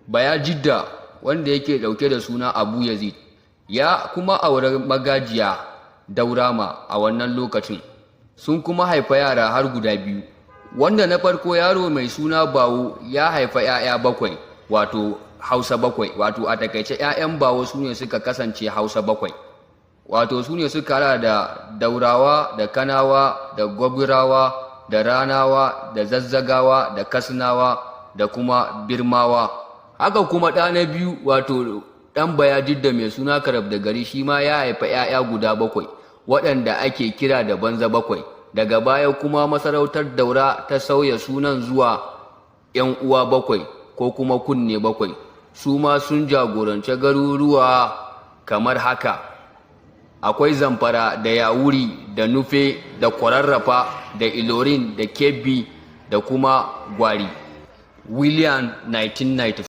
Bayajidda, wanda yake ɗauke da suna Abu Yazid, ya kuma auri Magajiya Daurama a wannan lokacin, sun kuma haifa yara har guda biyu, wanda na farko, yaro mai suna Bawo, ya haifa 'ya'ya bakwai, wato Hausa bakwai. Wato a takaice 'ya'yan Bawo su ne suka kasance Hausa bakwai, wato su ne suka hada da Daurawa da Kanawa da Gobirawa da Ranawa da Zazzagawa da Katsinawa da kuma Birmawa. Haka kuma ɗa na biyu, wato ɗan Bayajidda mai suna Karab da Gari, shi ma ya haifa 'ya'ya guda bakwai, waɗanda ake kira da Banza bakwai. Daga baya kuma masarautar Daura ta sauya sunan zuwa 'Yan Uwa Bakwai ko kuma Kunne Bakwai. Su ma sun jagoranci garuruwa kamar haka: akwai Zamfara da Yawuri da Nufe da Kwararrafa da Ilorin da Kebbi da kuma Gwari. William, 1994.